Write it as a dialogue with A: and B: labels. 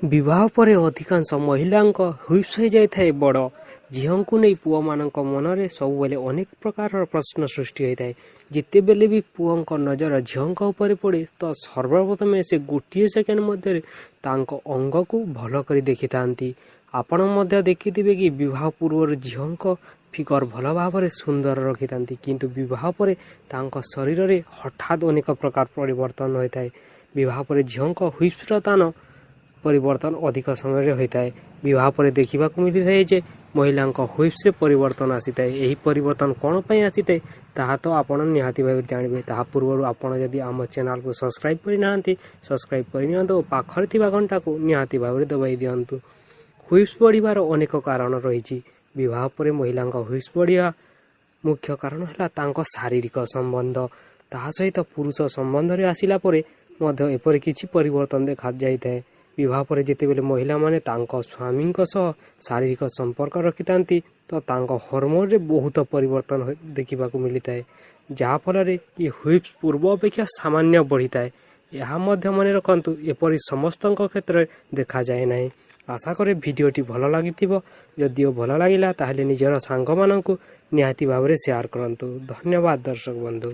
A: ବିବାହ ପରେ ଅଧିକାଂଶ ମହିଳାଙ୍କ ହିପ୍ସ ହୋଇଯାଇଥାଏ ବଡ଼। ଝିଅଙ୍କୁ ନେଇ ପୁଅମାନଙ୍କ ମନରେ ସବୁବେଳେ ଅନେକ ପ୍ରକାରର ପ୍ରଶ୍ନ ସୃଷ୍ଟି ହୋଇଥାଏ। ଯେତେବେଳେ ବି ପୁଅଙ୍କ ନଜର ଝିଅଙ୍କ ଉପରେ ପଡ଼େ ତ ସର୍ବପ୍ରଥମେ ସେ ଗୋଟିଏ ସେକେଣ୍ଡ ମଧ୍ୟରେ ତାଙ୍କ ଅଙ୍ଗକୁ ଭଲ କରି ଦେଖିଥାନ୍ତି। ଆପଣ ମଧ୍ୟ ଦେଖିଥିବେ କି ବିବାହ ପୂର୍ବରୁ ଝିଅଙ୍କ ଫିଗର ଭଲ ଭାବରେ ସୁନ୍ଦର ରଖିଥାନ୍ତି, କିନ୍ତୁ ବିବାହ ପରେ ତାଙ୍କ ଶରୀରରେ ହଠାତ୍ ଅନେକ ପ୍ରକାର ପରିବର୍ତ୍ତନ ହୋଇଥାଏ। ବିବାହ ପରେ ଝିଅଙ୍କ ହିପ୍ସର ସ୍ଥାନ ପରିବର୍ତ୍ତନ ଅଧିକ ସମୟରେ ହୋଇଥାଏ। ବିବାହ ପରେ ଦେଖିବାକୁ ମିଳିଥାଏ ଯେ ମହିଳାଙ୍କ ହିପ୍ସରେ ପରିବର୍ତ୍ତନ ଆସିଥାଏ। ଏହି ପରିବର୍ତ୍ତନ କ'ଣ ପାଇଁ ଆସିଥାଏ ତାହା ତ ଆପଣ ନିହାତି ଭାବରେ ଜାଣିବେ। ତାହା ପୂର୍ବରୁ ଆପଣ ଯଦି ଆମ ଚ୍ୟାନେଲକୁ ସବସ୍କ୍ରାଇବ୍ କରିନାହାନ୍ତି, ସବସ୍କ୍ରାଇବ୍ କରିନିଅନ୍ତୁ ଓ ପାଖରେ ଥିବା ଘଣ୍ଟାକୁ ନିହାତି ଭାବରେ ଦବାଇ ଦିଅନ୍ତୁ। ହିପ୍ସ ବଢ଼ିବାର ଅନେକ କାରଣ ରହିଛି। ବିବାହ ପରେ ମହିଳାଙ୍କ ହିପ୍ସ ବଢ଼ିବା ମୁଖ୍ୟ କାରଣ ହେଲା ତାଙ୍କ ଶାରୀରିକ ସମ୍ବନ୍ଧ। ତାହା ସହିତ ପୁରୁଷ ସମ୍ବନ୍ଧରେ ଆସିଲା ପରେ ମଧ୍ୟ ଏପରି କିଛି ପରିବର୍ତ୍ତନ ଦେଖାଯାଇଥାଏ। ବିବାହ ପରେ ଯେତେବେଳେ ମହିଳାମାନେ ତାଙ୍କ ସ୍ୱାମୀଙ୍କ ସହ ଶାରୀରିକ ସମ୍ପର୍କ ରଖିଥାନ୍ତି ତ ତାଙ୍କ ହରମୋନରେ ବହୁତ ପରିବର୍ତ୍ତନ ଦେଖିବାକୁ ମିଳିଥାଏ, ଯାହାଫଳରେ କି ହିପ୍ସ ପୂର୍ବ ଅପେକ୍ଷା ସାମାନ୍ୟ ବଢ଼ିଥାଏ। ଏହା ମଧ୍ୟ ମନେ ରଖନ୍ତୁ, ଏପରି ସମସ୍ତଙ୍କ କ୍ଷେତ୍ରରେ ଦେଖାଯାଏ ନାହିଁ। ଆଶା କରେ ଭିଡ଼ିଓଟି ଭଲ ଲାଗିଥିବ। ଯଦିଓ ଭଲ ଲାଗିଲା ତାହେଲେ ନିଜର ସାଙ୍ଗମାନଙ୍କୁ ନିହାତି ଭାବରେ ସେୟାର କରନ୍ତୁ। ଧନ୍ୟବାଦ ଦର୍ଶକ ବନ୍ଧୁ।